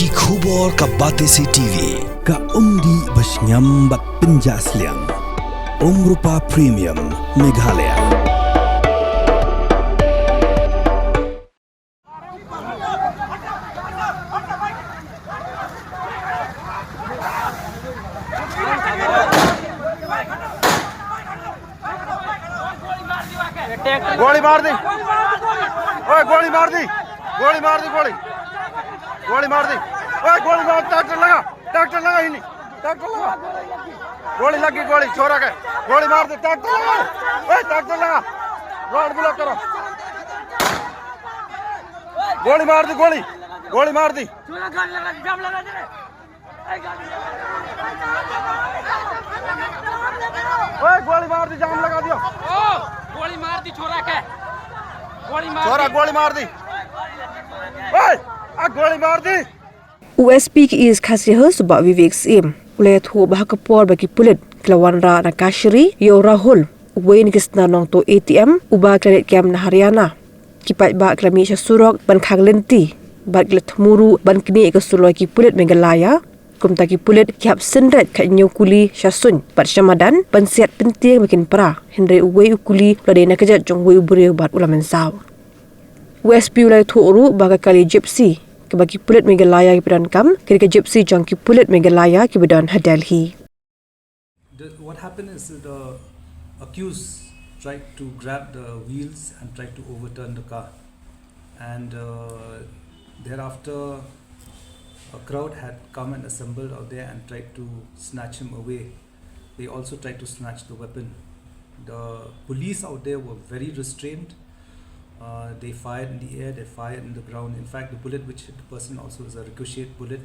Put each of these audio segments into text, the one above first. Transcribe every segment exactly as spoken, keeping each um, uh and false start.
Ki khubor ka Batesi T V, ka umdih ba shngiam bad pynjah sliang. Umrupa Premium, Meghalaya. गोली मार दी। ओए, गोली मार दी। गोली मार दी, गोली। गोली मार दी। ओए, गोली मार, ट्रैक्टर लगा। ट्रैक्टर लगा ही नहीं। ट्रैक्टर लगा। गोली लगी, गोली, छोरा के। गोली मार दी, ट्रैक्टर लगा। ओए, ट्रैक्टर लगा। रोड ब्लॉक करो। गोली मार दी, गोली। गोली मार दी। ओए, गोली मार दी, जाम लगा दियो। ओ, गोली मार दी छोरा के। गोली मार छोरा, दी। गोली मार दी। ओए, आ गोली मार दी। U S P ka East Khasi Hills, u Bah Vivek Syiem, u la ïathuh ba ha ka por ba ki pulit ki la wanrah na Kashari ïa u Rahul, uwei na ki snar nongtuh A T M uba ki la leit kem na Haryana, ki paidbah ki la mih sha surok ban khang lynti bad ki la thmu ruh ban knieh ïa ka suloi ki pulit Meghalaya. Kumta ki pulit ki hap synreit khathynñiew kuli sha suiñ bad sha madan ban siat pyntieng ba kin pra, hynrei uwei u kuli u la dei na kjat jong uwei u briew bad u la mynsaw. U S P u la ïathuh ruh ba ka kali Gypsy kaba ki pulit Meghalaya kiba donkam, ka dei ka Gypsy jong ki pulit Meghalaya kiba don ha Delhi. The, what happened is the accused tried to grab the wheels and tried to overturn the car. And uh, thereafter, a crowd had come and assembled out there and tried to snatch him away. They also tried to snatch the weapon. The police out there were very restrained. Uh, they fired in the air, they fired in the ground. In fact, the bullet which hit the person also is a ricocheted bullet.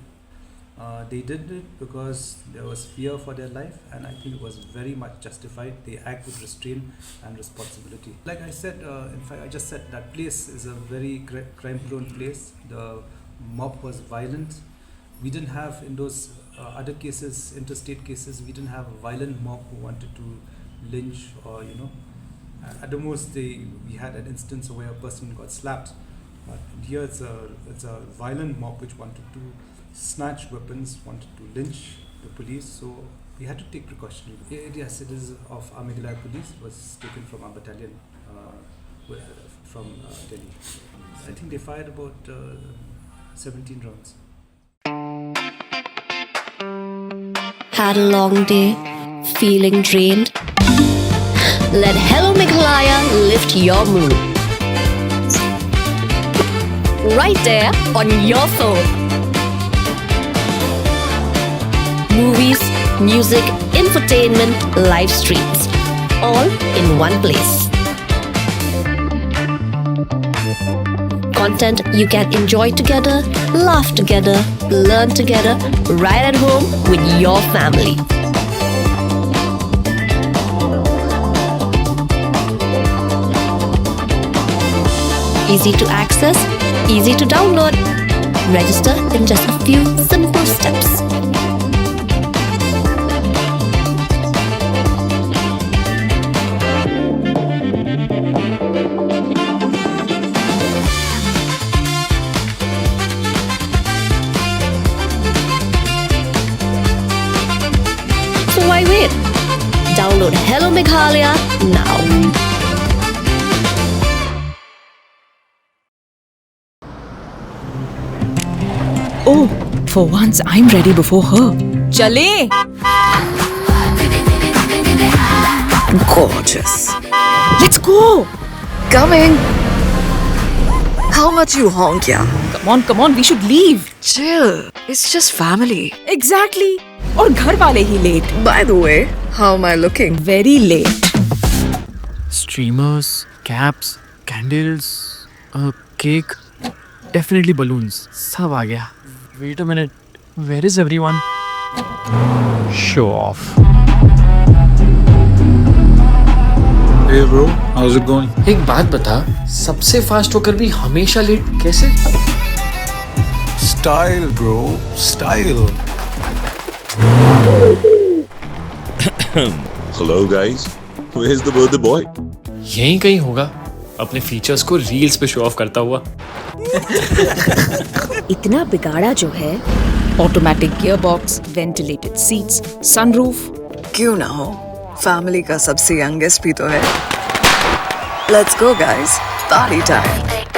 Uh, they did it because there was fear for their life, and I think it was very much justified. They act with restraint and responsibility. Like I said, uh, in fact, I just said that place is a very cri- crime-prone place. The mob was violent. We didn't have in those uh, other cases, interstate cases, we didn't have a violent mob who wanted to lynch or, you know, at the most they we had an instance where a person got slapped. But here it's a it's a violent mob which wanted to snatch weapons, wanted to lynch the police. So we had to take precaution. It, yes, it is of our Meghalaya police. It was taken from our battalion uh, from uh, Delhi. I think they fired about uh, seventeen rounds. Had a long day? Feeling drained? Let Hello Meghalaya lift your mood. Right there on your phone. Movies, music, infotainment, live streams, all in one place. Content you can enjoy together, laugh together, learn together, right at home with your family. Easy to access, easy to download. Register in just a few simple steps. So why wait? Download Hello Meghalaya now. Oh, for once I'm ready before her. Chale! Gorgeous. Let's go! Coming. How much you honk, yeah? Come on, come on, we should leave. Chill. It's just family. Exactly. और घर वाले ही late. By the way, how am I looking? Very late. Streamers, caps, candles, a cake, definitely balloons. सब आ गया. Wait a minute. Where is everyone? Show off. Hey bro, how's it going? एक बात बता, सबसे fast होकर भी हमेशा late कैसे? Style bro, style. Hello guys, where's the birthday boy? यहीं कहीं होगा, अपने features को reels पे show off करता हुआ. इतना बिगाड़ा जो है। Automatic gearbox, ventilated seats, sunroof। क्यों ना हो, फैमिली का सबसे यंगेस्ट भी तो है। Let's go guys, party time।